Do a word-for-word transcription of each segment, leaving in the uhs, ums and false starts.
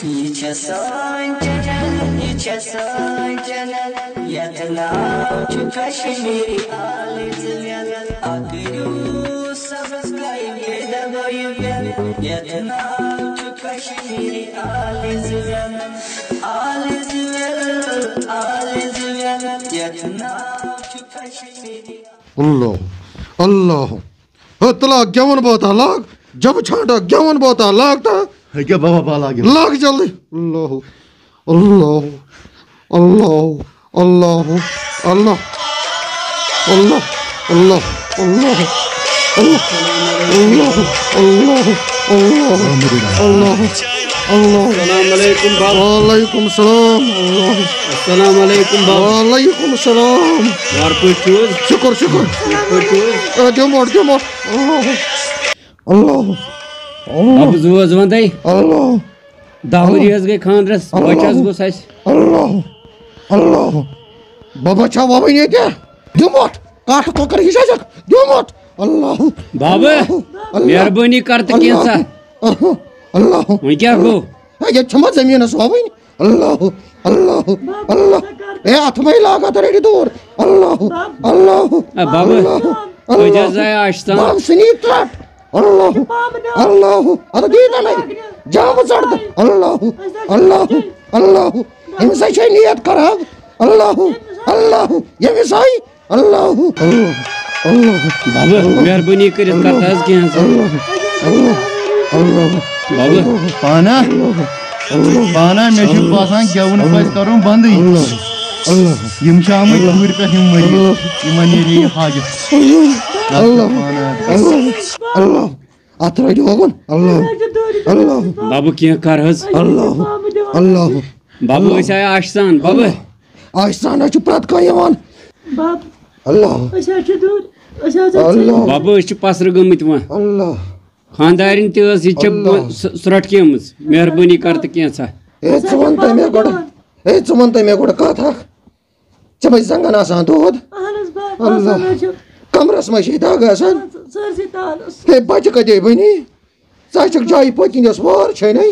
یہِ چھےٚ سٲنۍ چینل، یہِ چھےٚ سٲنۍ چینل، یتھ ناو چھُ کشمیری آلٕز ویل۔ اکھ کٔرِو سبسکرائب، بیٚیہِ دبٲیِو بیل۔ یتھ ناو چھُ کشمیری آلٕز ویل، آلٕز ویل، آلٕز ویل۔ یتھ ناو چھُ کشمیری۔ اللہ، اللہ۔ ہو، تہٕ لاگ گٮ۪وُن بوتا، لاگ۔ جب چھانٹا گٮ۪وُن بوتا، لاگ تا۔ ہے کیٛاہ بابا، با لاگہِ۔ لاگ جلدی۔ اللہ، اللہ، اللہ، اللہ، اللہ، اللہ، اللہ، اللہ، اللہ، اللہ، اللہ، اللہ، اللہ۔ السلام علیکم بابا۔ وعلیکم السلام۔ اللہ۔ السلام علیکم بابا۔ وعلیکم السلام۔ وارٕ پٲٹھۍ چھِو حظ؟ شُکُر، شُکُر۔ ٹھیٖک پٲٹھۍ چھِو حظ؟ اے، دِمو، دِمو۔ اللہ۔ اللہ۔ اللہ۔ بابا، زٕ حظ وَن تۄہہِ۔ اللہ۔ دَہ ؤری حظ گٔے خانٛدرَس، بَچہٕ حظ گوٚژھ اَسہِ۔ اللہ۔ اللہ۔ بابا چھا وَوٕنۍ ییٚتہِ؟ دِموٹھ۔ کَٹھ کۄکَر ہِش چھَکھ۔ دِموٹھ۔ اللہ۔ بابا، اللہ۔ مہربٲنی کر تہٕ کینٛژھا۔ اللہ۔ اللہ۔ وۄنۍ کیٛاہ گوٚو؟ ہے، ییٚتہِ چھَما زٔمیٖنَس وَوٕنۍ؟ اللہ، اللہ، اللہ۔ اے، اَتھ مَے لاگَتھ رٔٹِو دوٗر۔ اللہ، اللہ، اے، بابا، اللہ، پٔجا اللہ۔ زایا آشتان۔ بابہٕ سٕنی ترٛٹھ۔ اللہ، اللہ۔ اَدٕ دی تَنَے۔ جامہٕ ژَٹ تہٕ۔ اللہ، اللہ، اللہ۔ أمِس ہَے چھے نیت خراب۔ اللہ، اللہ۔ ییٚمِس ہَے اللہ، اللہ، اللہ۔ بابا، مہربٲنی کٔرِتھ کر تہٕ حظ کینٛہہ۔ اللہ، اللہ، اللہ۔ بابا۔ پانا، اللہ، اللہ۔ پانا، مےٚ چھُ باسان گٮ۪وُن پَزِ کَرُن بنٛدٕے۔ اللہ، اللہ۔ یِم چھِ آمٕتۍ دوٗرِ پٮ۪ٹھ یِم مٔریٖض۔ اللہ۔ یِمَن نیرِ یہِ حاجت۔ اللہ، اللہ، اللہ۔ اَتھ رَٹہِ ہوگُن۔ اللہ، اللہ۔ بابا، کینٛہہ کر حظ۔ اللہ، اللہ۔ بابا، أسۍ آے آشہِ سان، بابا۔ آشہِ سان حظ چھُ پرٛٮ۪تھ کانٛہہ یِوان۔ بب، اللہ۔ أسۍ حظ چھِ دوٗر، أسۍ حظ چھِ اللہ۔ بابا، أسۍ چھِ پسرٕ گٔمٕتۍ وۄنۍ۔ اللہ۔ خانٛدارِنۍ تہِ ٲس، یہِ چھےٚ اللہ۔ ب-، س-، سرٛٹھ کیمٕژ۔ مہربٲنی کر تہٕ کینٛژھا۔ ہے، ژٕ وَن تہٕ مےٚ گۄڈٕ، ہے، ژٕ وَن تہٕ مےٚ گۄڈٕ کَتھ اَکھ۔ ژےٚ ما چھِ زنٛگن آسان دود؟ اہن حظ، بب، اللہ۔ آسان حظ چھُ۔ کمرس ما چھے دگ آسان؟ سٲرسٕے تالس۔ ہے، بچہِ کتے بنی؟ ژٕ ہا چھکھ جایہِ پٔتۍ کِنۍ یۄس وٲر چھے نے،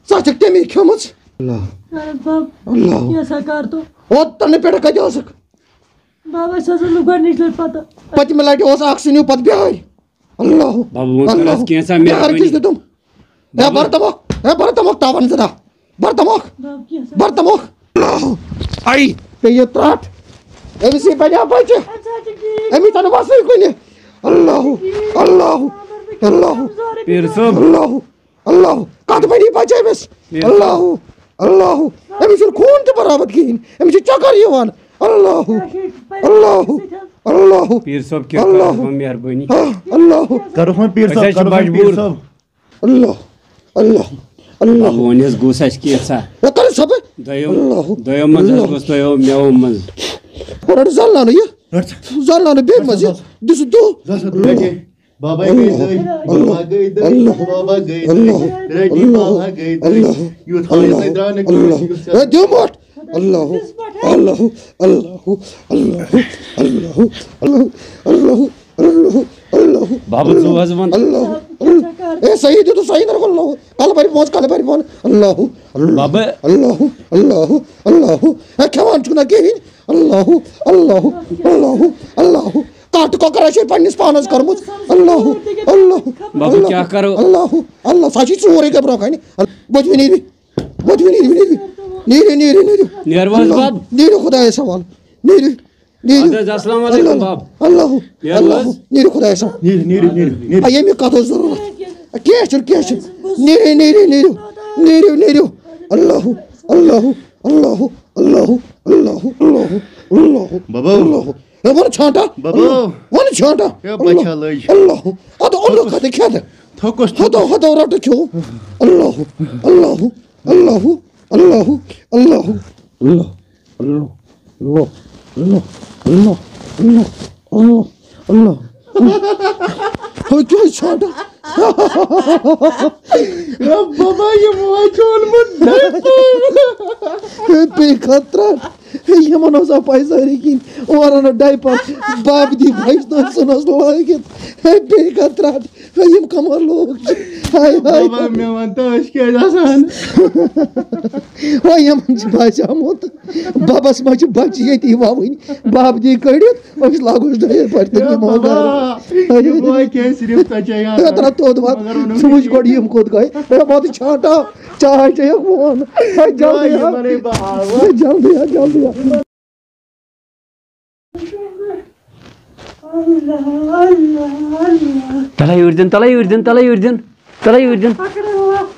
ژٕ ہا چھکھ تمی کھیٚمٕژ۔ اللہ۔ اہن حظ، بب۔ اللہ۔ کینٛژھا کر تو۔ اوترٕ نہٕ پٮ۪ٹھٕ کتہِ ٲسٕکھ؟ بب، اَسہِ حظ ٲس نہٕ گۄڈٕنِچ لٹہِ پتہ۔ پٔتمہِ لٹہِ اوس اکھ سِنیو پتہٕ بیٛاے۔ اللہ۔ بب، وۄنۍ کر اللہ۔ حظ کینٛژھا مےٚ ہر مہربٲنی۔ کِس دیُتُم۔ ہے، بابا۔ بر تموکھ، ہے، بر تموکھ تاوان زٕ دہ۔ بر تموکھ۔ بب، کینٛہہ سا۔ بر تموکھ۔ آے، پے یہِ ترٛٹھ۔ أمِس یی بنیٛا بچہِ۔ اَمہِ ساتہٕ چھِ ٹھیٖک۔ أمِس چھَنہٕ وَسٕے کُنہِ۔ اللہ، اللہ، اللہ۔ پیٖر صٲب۔ اللہ، اللہ۔ کَتھ بنی بچہِ أمِس؟ پیٖر صٲب۔ اللہ، اللہ۔ أمِس چھُنہٕ خوٗن تہِ برابر کِہیٖنۍ۔ أمِس چھِ چکر یِوان۔ اللہ، اللہ، اللہ۔ پیٖر صٲب، کیٛاہ اللہ۔ کَرٕ بہٕ مہربٲنی؟ اللہ۔ کَرُکھ وۄنۍ پیٖر أسۍ صٲب، حظ چھِ کَرُکھ وۄنۍ پیٖر مجبوٗر۔ صٲب۔ اللہ، اللہ، اللہ۔ وۄنۍ حظ گوٚژھ اَسہِ کینٛژھا۔ وۄنۍ کر سبہٕ۔ دۄیو، اللہ، دۄیو منٛز حظ اللہ۔ گوٚژھ دۄیو مٮ۪وو منٛز۔ وۄنۍ رَٹ زَلناونہٕ یہِ۔ رَٹ سا۔ زَلناونہٕ بیٚیہِ منٛز یہِ۔ رَٹ سا۔ دِ سُہ دُہ۔ زَل سا دُہ۔ رَٹے۔ بابا گٔے دٔے، اللہ، بابا گٔے دٔے، اللہ، بابا گٔے دٔے۔ اللہ، رَٹے اللہ، بابا گٔے دٔے۔ اللہ، یُتھ ہٲیِتھ اللہ، نَے درٛاو نہٕ اللہ۔ کٲنٛسہِ یُتھ ہے، دِ مۄٹھ۔ اللہ، اللہ، اللہ، اللہ، اللہ، اللہ، اللہ، اللہ، اللہ، اللہ۔ بابا، ژٕ حظ وَن۔ اللہ، اللہ۔ اے، صحیح دیُتُس، صحیح نہ گوٚو، اللہ۔ کَلہٕ بَرِ پونٛسہٕ، کَلہٕ بَرِ پونٛسہٕ۔ اللہ، بابا۔ اللہ، اللہ، اللہ۔ اے، کھٮ۪وان چھُکھ نہ کِہیٖنۍ۔ اللہ، اللہ، اللہ، اللہ۔ کَٹھ کۄکَر چھُے پنٛنِس پانَس کٔرمٕژ۔ اللہ، اللہ، بابا، اللہ، کیٛاہ کَرو؟ اللہ، اللہ۔ سۄ چھِ ژوٗرٕے گٔے برٛونٛہہ کَنہِ۔ بہٕ تہِ نیٖرِو۔ وۄتھ، نیٖرِو، نیٖرِو، نیٖرِو، نیٖرِو، نیٖرِو۔ نیٖرِو حظ، اللہ، بب۔ نیٖرِو خۄدایَس حوالہٕ۔ نیٖرِو، نیٖرِو۔ اَدٕ حظ، السلام علیکُم، اللہ، بب۔ اللہ، نیٖرِو اللہ، حظ۔ نیٖرِو خۄدایَس حوالہٕ۔ نیٖرِو، نیٖرِو، نیٖرِو، نیٖرِو۔ آ، ییٚمہِ کَتھ اوس ضروٗرت؟ کینٛہہ چھُنہٕ، کینٛہہ چھُنہٕ۔ نیٖرِو، نیٖرِو، نیٖرِو۔ نیٖرِو، نیٖرِو۔ اللہ، اللہ، اللہ، اللہ، اللہ، اللہ، اللہ، ببو۔ اللہ۔ ہے، وَن ژھانٛٹا۔ ببو۔ اللہ۔ وَن ژھانٛٹا۔ ہے، بچا اللہ۔ لٔج۔ اللہ۔ اَدٕ اوٚنُکھ کھۄتہٕ کھٮ۪تھ۔ تھوٚکُس، ہتو، تھوٚکُس۔ ہتو رٹہٕ کھیو۔ اللہ، اللہ، اللہ، اللہ۔ اللہ، اللہ، اللہ، اللہ، اللہ۔ ہو کیٛاہ چھُ ژھانٛڈان؟ ہے بابا، یہِ موج چھُ اوٚنمُت ڈایپر۔ ہے، بیٚیہِ خٲطرٕ۔ یِمن اوس آ پَے سٲری کِنۍ، اورٕ اَنو ڈایپر، بَب دی بَچہٕ تٔمۍ سٕنٛدس لٲگِتھ۔ ہے، بیٚیہِ کَتھ ترٛٹھ۔ ہے، یِم کَمَن لوٗکھ چھِ؟ ہاے، ہاے۔ بابا، مےٚ وَن تہٕ، أسۍ کیٛازِ آسان؟ ہے، یِمن چھُ باسیومُت، بَبَس ما چھِ بَچہِ ییٚتی وَوٕنۍ؟ بَب دی کٔڑِتھ، أسۍ لاگوس ڈایپر تہٕ ہے نِمو بابا، گَرٕ۔ یہِ بوے کیٛازِ صرف ژےٚ چھےٚ یاد؟ ہے، ترٛٹھ توٚت وَتھ، مگر ووٚنُم ژٕ وٕچھ نہٕ گۄڈٕ یِم کوٚت گٔے۔ ہے، وۄتھ ژٕ چھانٹا۔ چاے چیٚیَکھ بہٕ وَنہٕ۔ ہے، جلدی یہِ ہا۔ بَنَے بہٕ آوُر۔ ہے، جلدی ہا، جلدی ہا۔ تَلَے یوٗرۍ دِن، تَلَے یوٗرۍ دِن، تَلَے یوٗرۍ دِن، تَلَے یوٗرۍ دِن۔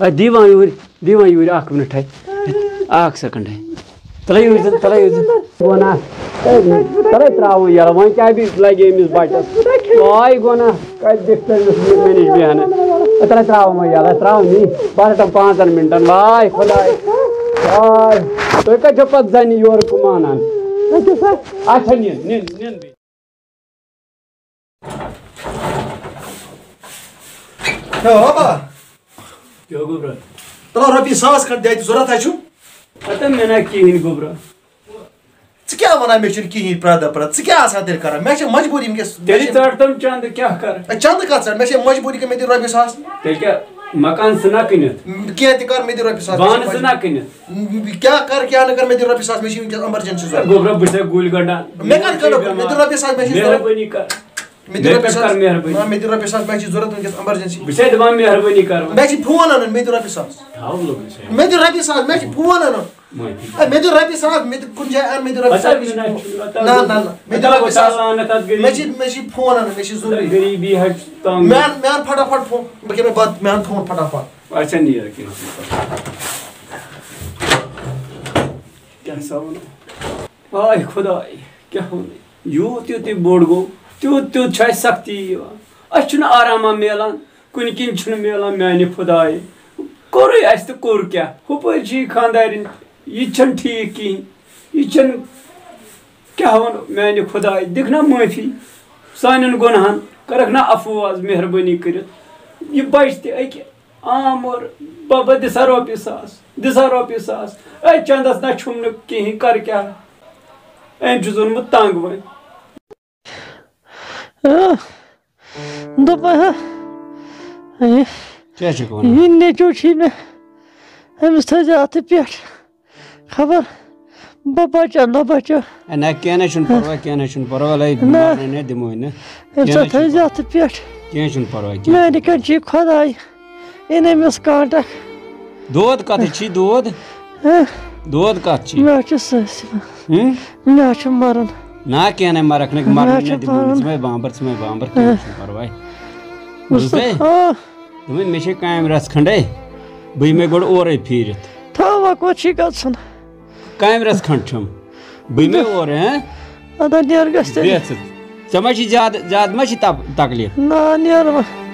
ہے، دِوان یوٗرۍ، دِوان یوٗرۍ، اَکھ مِنَٹ ہے۔ اَکھ سیکنڈ ہے۔ تَلَے یوٗرۍ دِن، تَلَے یوٗرۍ دِن۔ بہٕ وَنہٕ ہا، تَلَے ترٛاوُن یَلہٕ، وۄنۍ کیٛاہ بیٚیہِ لَگہِ أمِس بَچَس؟ واے گۄناہ، کَتہِ دِکھ ژٕ أمِس مےٚ نِش بیٚہنہٕ؟ تَلَے ترٛاوُن وۄنۍ یَلہٕ، ترٛاوُن یی۔ بَس رَٹَن پانٛژَن مِنٹَن، واے خۄداے۔ واے، تُہۍ کَتہِ چھِو پَتہٕ زَنہِ یورٕ کُم اَنان؟ اَچھا، نِن، نِن، نِن بیٚیہِ۔ ہے بابا۔ کیٛاہ گوٚبرا؟ تَلہٕ رۄپیہِ ساس کھنٛڈ دِ، اَتہِ ضوٚرَتھ ہا چھُم۔ ہَتہٕ مےٚ نہ کِہیٖنۍ گوٚبرا۔ ژٕ کیٛاہ وَنان، مےٚ چھُنہٕ کِہیٖنۍ پرٛٮ۪تھ دۄہ پرٛٮ۪تھ؟ ژٕ کیٛاہ آسان تیٚلہِ کَران؟ مےٚ چھےٚ مجبوٗری وٕنۍکٮ۪س، مےٚ تیٚلہِ چھےٚ، ژَٹ تِم چَندٕ، کیٛاہ کَرٕ؟ اے، چَندٕ کَتھ ژَٹ؟ مےٚ چھےٚ مجبوٗری کہِ مےٚ دِ رۄپیہِ ساس۔ تیٚلہِ کیٛاہ، مکان ژٕ نہ کٕنِتھ؟ کینٛہہ تہِ کَر، مےٚ دِ رۄپیہِ ساس، مےٚ چھےٚ بانہٕ ژٕ مجبوٗری۔ نہ کٕنِتھ؟ کیٛاہ کَر، کیٛاہ نہٕ کَر، مےٚ دِ رۄپیہِ ساس، مےٚ چھِ وٕنۍکٮ۪س ایمرجنسی ضوٚرَتھ۔ گوٚبرا، بہٕ چھُسے گُلۍ گَنٛڈان۔ مےٚ کَتھ گَنٛڈو؟ مےٚ دِ رۄپیہِ ساس، مےٚ چھِ ضوٚرَتھ۔ مہربٲنی کَر۔ مےٚ دِ مےٚ رۄپیہِ پٮ۪ٹھ ساس۔ کَر مہربٲنی۔ نہ، مےٚ دِ رۄپیہِ ساس، مےٚ چھِ ضوٚرَتھ وٕنۍکٮ۪س ایمرجنسی۔ بہٕ چھُسے دَپان مہربٲنی کَر وۄنۍ۔ مےٚ چھِ فون اَنُن، مےٚ دِ رۄپیہِ ساس۔ تھاو لوٚگُے ژےٚ۔ مےٚ دِ رۄپیہِ ساس، مےٚ چھِ فون اَنُن۔ معٲفی۔ اے، مےٚ دِ رۄپیہِ ساس، مےٚ دِ کُنہِ جایہِ اَن، مےٚ دِ رۄپیہِ اَدٕ ساس، مےٚ چھِ نہ فون۔ چھُنہٕ، اَدٕ نہ، نہ، نہ، مےٚ دِ اَدٕ رۄپیہِ ساس۔ وۄنۍ تَلان اَتھ گٔے۔ مےٚ چھِ، مےٚ چھِ فون اَنُن، مےٚ چھِ ضروٗری۔ غریٖبی حظ چھِ تنٛگ۔ مےٚ اَن، مےٚ اَن فٹافٹ فون، بہٕ کیٛاہ مےٚ بَتہٕ، مےٚ اَن فون فٹافٹ۔ اچھا، نیر کینٛہہ۔ کیٛاہ سا وَنو؟ آے خۄداے، کیٛاہ وَنہٕ؟ یوٗت یوٗت یہِ بوٚڑ گوٚو، تیوٗت تیوٗت چھِ اَسہِ سختی یِوان۔ اَسہِ چھُنہٕ آرامہ میلان، کُنہِ کِنۍ چھُنہٕ میلان، میٛانہِ خۄدایہِ۔ کوٚرُے اَسہِ تہٕ کوٚر کیٛاہ؟ ہُپٲرۍ چھِ یہِ خانٛدارِنۍ، یہِ تہِ چھَنہٕ ٹھیٖک کِہیٖنۍ، یہِ تہِ چھَنہٕ، کیٛاہ وَنہٕ، میٛانہِ خۄدایہِ، دِکھ نا معٲفی سانٮ۪ن گۄناہَن، کَرَکھ نا عفو آز مہربٲنی کٔرِتھ۔ یہِ بَچہِ تہِ أکہِ عام اور، بابا، دِ سا رۄپیہِ ساس، دِ سا رۄپیہِ ساس۔ اے، چندس نہ چھُم نہٕ کِہیٖنۍ، کر کیٛاہ؟ أمۍ چھُس اوٚنمُت تنگ وۄنۍ۔ آہ، دوٚپمَے ہا، یہِ، کیٛاہ چھُکھ وَنان؟ یہِ نیٚچوٗ چھُے مےٚ، أمِس تھٲیزِ اَتھٕ پٮ۪ٹھ۔ خبر بہٕ بچا نہ بچا۔ اے نہ، کینٛہہ نہ چھُنہٕ پرواے، کینٛہہ نہ چھُنہٕ پرواے، لے نہ۔ مارنے نہ دِموے نہٕ۔ أمۍ کینٛہہ سا نہ چھُنہٕ تھٲیزِ پرواے۔ اَتھ پٮ۪ٹھ۔ کینٛہہ چھُنہٕ پرواے، کینٛہہ میٛانہِ چھُنہٕ۔ کَنہِ چھُے خۄداے، أنۍ أمِس کانٛٹکھ۔ دود کَتھ چھُے دود؟ ہہ؟ دود کَتھ چھُے؟ مےٚ چھُ سٲسِم۔ ہٕم؟ مےٚ چھُ مَرُن۔ نہ، کینٛہہ نہ، مَرَکھ نہٕ، مےٚ مَرُن چھُ نہ دِموے نہٕ۔ مَرُن۔ ژٕ مَے بامبَر، ژٕ مَے بامبَر، کینٛہہ ہہ۔ چھُنہٕ پرواے۔ بوٗزتھٕے؟ مُصطفیٰ۔ دوٚپمَے، مےٚ چھے کامہِ رَژھ کھنٛڈے، بہٕ یِمَے گۄڈٕ اورَے پھیٖرِتھ۔ تھاو وۄنۍ کوٚت چھُے گژھُن؟ کامہِ رَژھ کھنٛڈ چھَم۔ بہٕ یِمَے اورَے، ہہ؟ اَدٕ نیر گژھِ تیٚلہِ۔ بیٚہہ ژٕ۔ ژےٚ ما چھِ زیادٕ، زیادٕ ما چھِ تَپ-، تکلیٖف؟ نہ، نیر وۄنۍ۔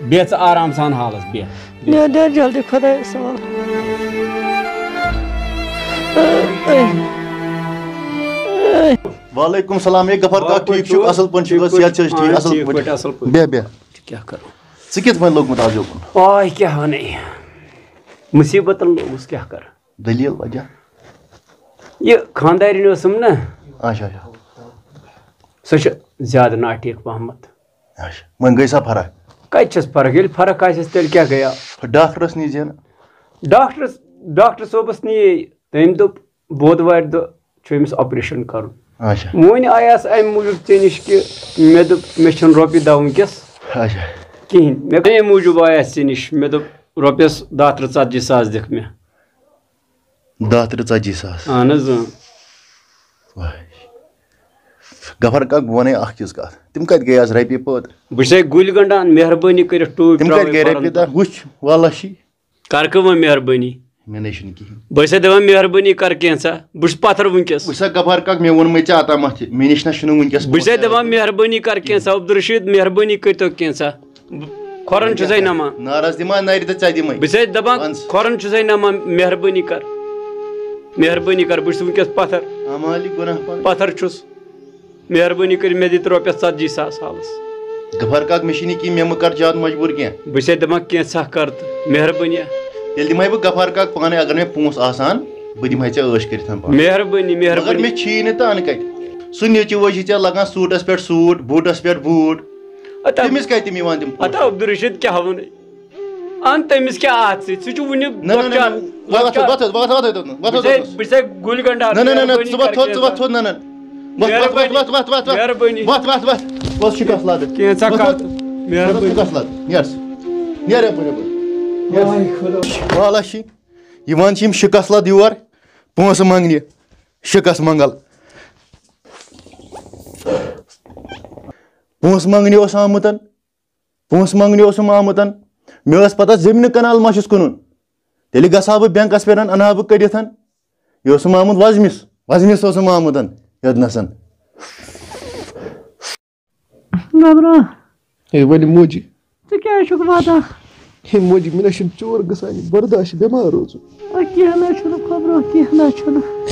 بیٚہہ ژٕ آرام سان حالَس، بیٚہہ۔ نیر، نیر جلدی خۄدایَس حوالہٕ۔ وعلیکم السلام، ہے غفار کاک، ٹھیٖک چھُکھ؟ اَصٕل پٲٹھۍ چھُکھ؟ صحت چھِ حظ ٹھیٖک؟ اَصٕل پٲٹھۍ۔ اَصٕل پٲٹھۍ۔ کیٛاہ کَرو؟ ژٕ کِتھ پٲٹھۍ لوٚگمُت آز یوکُن؟ آے کیٛاہ وَنَے؟ مُصیٖبتَن لوٚگُس، کیٛاہ کَرٕ؟ دٔلیٖل وجہ؟ یہِ خانٛدارِنۍ ٲسٕم نہ۔ اچھا، اچھا۔ سۄ چھِ زیادٕ ناٹھیٖک پہمتھ۔ اچھا، وۄنۍ گٔے سا فرق؟ کَتہِ چھَس فرق؟ ییٚلہِ فرق آسٮ۪س، تیٚلہِ کیٛاہ گٔیو؟ ڈاکٹرَس نِش زینہٕ؟ ڈاکٹرَس، ڈاکٹر صٲبَس نِیے۔ تٔمۍ دوٚپ، بودوارِ دۄہ چھُ أمِس آپریشن کرُن۔ اچھا۔ وۄنۍ آیس امہِ موٗجوٗب ژےٚ نِش کہِ مےٚ دوٚپ، مےٚ چھَنہٕ رۄپیہِ دَہ وٕنکیٚس اچھا۔ کِہیٖنۍ۔ مےٚ، امے موٗجوٗب آیس ژےٚ نِش۔ مےٚ دوٚپ، رۄپیَس دَہ ترٕٛہ ژتجی ساس دِکھ مےٚ۔ دَہ ترٕٛہ ژتجی ساس؟ اہن حظ، اۭں۔ واہ۔ غفار کاک، بہٕ وَنَے اَکھ چیٖز کَتھ۔ تِم کَتہِ گٔے آز رۄپیہِ پٲدٕ؟ بہٕ چھُسے گُلۍ گنٛڈان، مہربٲنی کٔرِتھ ٹوٗپۍ تِم کَتہِ ترٛاوٕنۍ گٔے پَرن رۄپیہِ دَہ؟ پَتہٕ۔ وٕچھ، وَلہ چھی۔ کَر کٲم وۄنۍ مہربٲنی۔ مےٚ نَے چھُنہٕ کِہیٖنۍ۔ بہٕ چھُسَے دَپان مہربٲنی کَر کینٛژھا، بہٕ چھُس پَتھر وٕنکیٚس۔ وٕچھ سا غفار کاک، مےٚ ووٚنمَے ژےٚ اوٚتامَتھ تہِ، مےٚ نِش نہ چھُنہٕ وٕنکیٚس مےٚ چھُسَے پونٛسہٕ دَپان یارٕ۔ مہربٲنی کَر کینٛژھا، عبدالرشیٖد مہربٲنی کٔرۍتو کینٛژھا، کھۄرَن چھُسَے نَمان۔ ناراض دِما نَرِ تہٕ ژےٚ دِمَے۔ بہٕ چھُسَے دَپان وَن سا۔ کھۄرَن چھُسَے نَمان، مہربٲنی کَر، مہربٲنی کَر، بہٕ چھُس وٕنکیٚس پَتھر۔ اَمالِک گۄناہ پَتھ۔ پَتھر چھُس۔ مہربٲنی کٔرِتھ مےٚ دِ تہٕ رۄپیَس ژتجی ساس حالَس۔ غفار کاک، مےٚ چھِنہٕ یہِ کینٛہہ، مےٚ مہٕ کَر زیادٕ مجبوٗر کینٛہہ۔ بہٕ چھُسَے دَپان کینٛژھا کَر تہٕ مہربٲنی۔ تیٚلہِ دِمَے بہٕ غفار کاک پانَے، اگر مےٚ پونٛسہٕ آسان، بہٕ دِمہٕ ہا ژےٚ عٲش کٔرِتھ پانہٕ۔ مہربٲنی، مگر مہربٲنی۔ مےٚ چھی نہٕ تَن کَتہِ۔ سُہ نیٚچوٗ وٲجی ژےٚ لَگان سوٗٹَس پٮ۪ٹھ سوٗٹ، بوٗٹَس پٮ۪ٹھ بوٗٹ۔ اَتھ تٔمِس کَتہِ تِم یِوان تِم پونٛسہٕ؟ اَتھ عبدالرشیٖد کیٛاہ وَنہٕ؟ اَن تٔمِس کیٛاہ اَتھ سۭتۍ؟ سُہ چھُ وٕنہِ نہ، نہ، نہ، لۄکچار، نہ، وۄتھ، لۄکچار۔ وۄتھ، وۄتھ، وۄتھ، وۄتھ، وۄتھ، وۄتھ، بہٕ چھُسے، وۄتھ۔ بہٕ چھُسے گُلۍ گَنٛڈا نہ، نہ، نہ، نہ، مہربٲنی ژٕ وۄتھ کر تھوٚد، ژٕ وۄتھ کینٛژھا۔ تھوٚد، نہ، نہ۔ وۄتھ، وۄتھ، وۄتھ، مہربٲنی۔ وۄتھ، وۄتھ، وۄتھ، وۄتھ۔ مہربٲنی۔ وۄتھ، وۄتھ، وۄتھ۔ وۄتھ شِکَس لَد۔ کینٛژھا وۄتھ، کر وۄتھ۔ تہٕ۔ وۄتھ مہربٲنی۔ شِکَس لَد۔ نیر۔ نیر یَپٲرۍ، یَپٲرۍ۔ نیر۔ واے خۄدا۔ والا چھِ یِوان چھِ یِم شِکَس لَد یور، پونٛسہٕ منٛگنہِ، شِکَس منٛگَل۔ پونٛسہٕ منٛگنہِ اوس آمُت۔ پونٛسہٕ منٛگنہِ اوسُم آمُت۔ مےٚ ٲس پتہ زٔمیٖنہٕ کنال ما چھُس کٕنُن۔ تیٚلہِ گژھٕ ہا بہٕ بینکس پٮ۪ٹھ، انہٕ ہا بہٕ کٔڑِتھ۔ یہِ اوسُم آمُت وۄزمِس، وۄزمِس اوسُم آمُت یوٚتنَس۔ گبرا۔ ہے، وَلہِ موجی۔ ژٕ کیٛازِ چھُکھ وَدان؟ ہے موجی، مےٚ نہ چھُنہٕ چور گژھان یہِ برداش، بٮ۪مار روزُن۔ آ، کینٛہہ نہ چھُنہٕ، خۄبرو، کینٛہہ نہ چھُنہٕ۔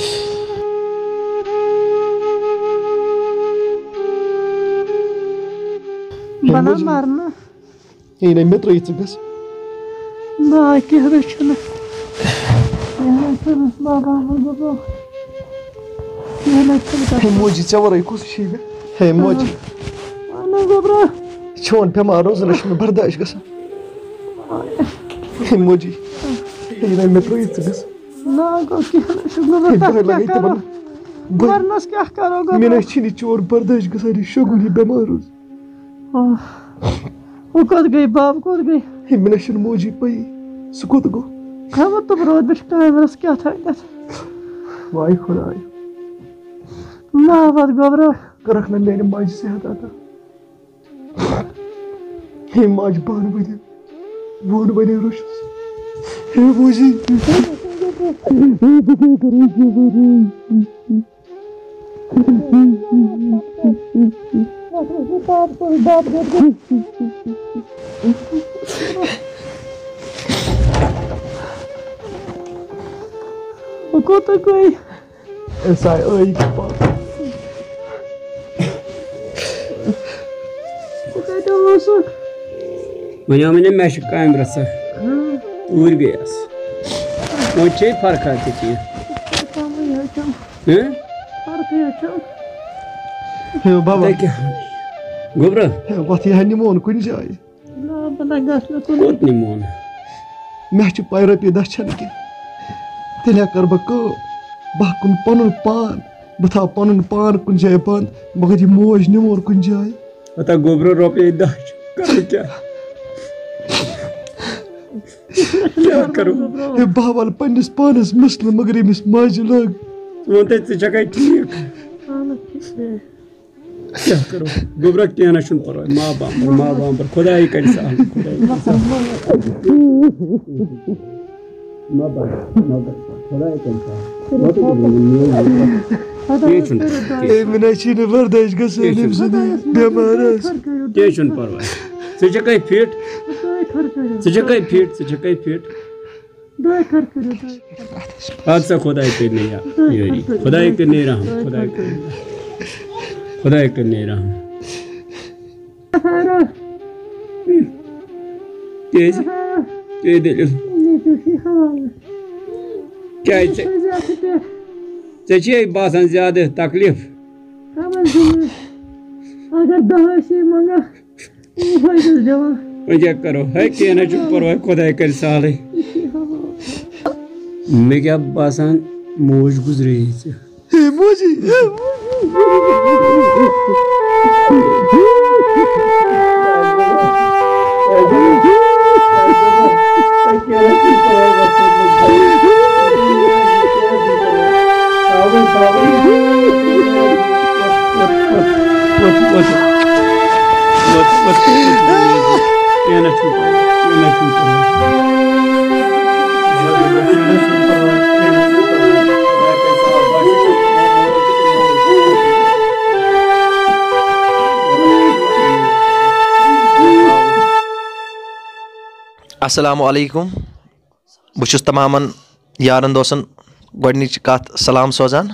ہے بَلام موجی۔ مَرنہٕ۔ ہے نہ، مےٚ ترٛٲیِتھ ژٕ گژھ۔ نہ، کینٛہہ نہ چھُنہٕ۔ کینٛہہ نہ چھُنہٕ، بابا، بابا۔ کینٛہہ نہ چھُنہٕ ہے گژھان۔ موجی، ژےٚ وَرٲے کُس چھُے مےٚ؟ ہے موجی۔ اہن حظ، گوٚبرا۔ چون بٮ۪مار روزُن، یہِ چھُنہٕ برداش گژھان۔ ہے موجی۔ ہے، یہِ نَے مےٚ ترٛٲیِتھ ژٕ گژھ۔ نہ، گوٚو کینٛہہ نہ چھُ، گوٚبرا، ہے، تَتھ بہٕ کیٛاہ لَگے کرو؟ تِمَن۔ بہٕ، مَرنَس کیٛاہ کرو، گوٚبرا؟ مےٚ نَے چھِنہٕ یہِ چور برداش گژھان، یہِ شۄنٛگُن، یہِ بٮ۪مار روزِ۔ آہ۔ ہُہ کوٚت گٔے، بَب کوٚت گٔے؟ ہے، مےٚ نَے چھِنہٕ موجی پَیی، سُہ کوٚت گوٚو؟ خبر تِم روٗدمٕتۍ چھِ کامہِ رَس کیٛاہ تھانٮ۪تھ۔ واے خۄداے۔ نہ، وَتھ گوٚبرا۔ کٔرٕکھ نہ میٛانہِ ماجہِ صحت عطا۔ ہے ماجہِ، بہن ؤری، بہن ؤری روٚچھُس۔ ہے بوٗزی۔ بہٕ کوٗتاہ گٔے؟ أسۍ آے ٲیی کہِ پتھ۔ ژٕ کَتہِ اوسُکھ؟ وۄنۍ آو مےٚ، مےٚ چھِ کامہِ رَژھا۔ ہاں۔ اوٗرۍ گٔیَس۔ وۄنۍ چھے فرقا تہِ کینٛہہ۔ فرقا مَے چھَم۔ ہہ؟ فرقٕے چھَم۔ ہے بابا۔ تۄہہِ کیٛاہ؟ گوٚبرا۔ ہے، وَتھ یہِ ہا نِمون کُنہِ جایہِ۔ نا، بہٕ نہ گژھٕ نہٕ کُنُے۔ کوٚت نِمون؟ مےٚ چھِ پَے رۄپیہِ دَہ چھَنہٕ کینٛہہ۔ تیٚلہِ ہا کَرٕ بہٕ کٲم، بہٕ ہا کُنہٕ پَنُن پان، بہٕ تھاوٕ پَنُن پان کُنہِ جایہِ بنٛد، مگر یہِ موج نِمون کُنہِ جایہِ۔ ہتا گوٚبرو، رۄپیہِ دَہ چھِ، کَرو کیٛاہ؟ کیٛاہ کَرو؟ ہے، بہٕ ہا وَلہٕ پنٛنِس پانَس مِثلہٕ، مگر ییٚمِس ماجہِ لٔگ۔ ژٕ وَن تہٕ، ژٕ چھَکھَے ٹھیٖک؟ اَہَن حظ، ٹھیٖک چھُ۔ کیٛاہ کَرو؟ گوٚبرا، کینٛہہ نہ چھُنہٕ پَرواے، ما بامبر، ما بامبر، خۄداے کَرِ سہل، خۄداے کَرِ سہل۔ ما بامبر، ما بامبر، خۄداے کَرِ سہل۔ وَتہٕ گوٚبرا، میون گوٚبرا۔ کینٛہہ چھُنہٕ، کینٛہہ اے، مےٚ نہ چھُے نہٕ برداش گژھان کینٛہہ أمۍ چھُنہٕ۔ سٕنٛدِ بٮ۪مار آسہِ۔ کینٛہہ چھُنہٕ پَرواے۔ ژٕ چھَکھَے فِٹ؟ ژٕ چھَکھَے فِٹ؟ ژٕ چھَکھَے فِٹ؟ دۄیہِ خٲر کٔرِو، دۄیہِ خٲر۔ اَدٕ سا خۄداے کٔرِنَے یا-، یٲری۔ خۄداے کٔرِنَے رحم، خۄداے کٔرِنَے۔ خۄداے کٔرِنَے رحم۔ خٲرا۔ کیٛازِ؟ خٲرا۔ کیٛاہ دٔلیٖل؟ مےٚ چھُ یہِ حال۔ کیٛازِ ژےٚ، ژےٚ چھُے زیادٕ پٮ۪ٹھ۔ ژےٚ چھے باسان زیادٕ تکلیٖف؟ خبر چھُنہٕ۔ اگر دَہ ٲسی منٛگان، وۄنۍ کیٛاہ کرو؟ ہے، کینٛہہ نہ چھُ پرواے، خۄداے کرِ سہلٕے۔ مےٚ کیٛاہ باسان، موج گُزرے ژےٚ۔ ہے، موجی۔ السلام علیکم۔ بہٕ چھُس تمامن یارن دوستن گۄڈٕنِچ کتھ سلام سوزان،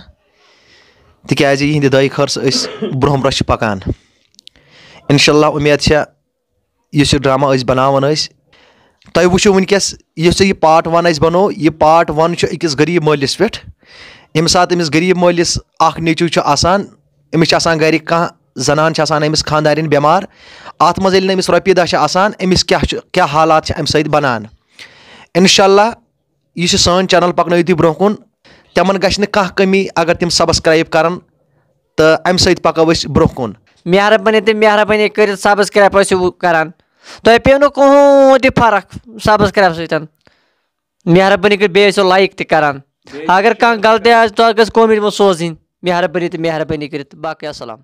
تِکیازِ یِہنٛدِ دعایہِ خٲر سۭتۍ أسۍ برونٛہہ برونٛہہ چھِ پکان۔ انشاءاللہ اُمید چھےٚ یُس یہِ ڈرامہ أسۍ بناوان ٲسۍ، تۄہہِ وٕچھِو وٕنکیٚس، یُس یہِ پارٹ ون اَسہِ بنوو، یہِ پارٹ ون چھُ أکِس غریٖب مٲلِس پٮ۪ٹھ۔ ییٚمہِ ساتہٕ أمِس غریٖب مٲلِس اکھ نیٚچوٗ چھُ آسان، أمِس چھِ آسان گرِ کانٛہہ زنان چھِ آسان أمِس خانٛدارِنۍ بٮ۪مار، اتھ منٛز ییٚلہِ نہٕ أمِس رۄپیہِ دہ چھِ آسان، أمِس کیٛاہ چھُ، کیٛاہ حالات چھِ امہِ سۭتۍ بنان؟ انشاءاللہ یہِ چھُ سٲنۍ چینل پکنٲیِو تُہۍ برونٛہہ کُن۔ تِمن گژھِ نہٕ کانٛہہ کٔمی اگر تِم سبسکرایب کرن، تہٕ امہِ سۭتۍ پکو أسۍ برونٛہہ کُن۔ مہربٲنی تہٕ مہربٲنی کٔرِتھ سبسکرایب ٲسِو کران، تۄہہِ پیٚیو نہٕ کٕہٕنۍ تہِ فرق سبسکرایب سۭتۍ۔ مہربٲنی کٔرِتھ بیٚیہِ ٲسِو لایک تہِ کران۔ اگر کانٛہہ غلطی آسہِ، تۄہہِ گژھِ کومنٹ منٛز سوزٕنۍ۔ مہربٲنی تہٕ مہربٲنی کٔرِتھ۔ باقٕے السلام۔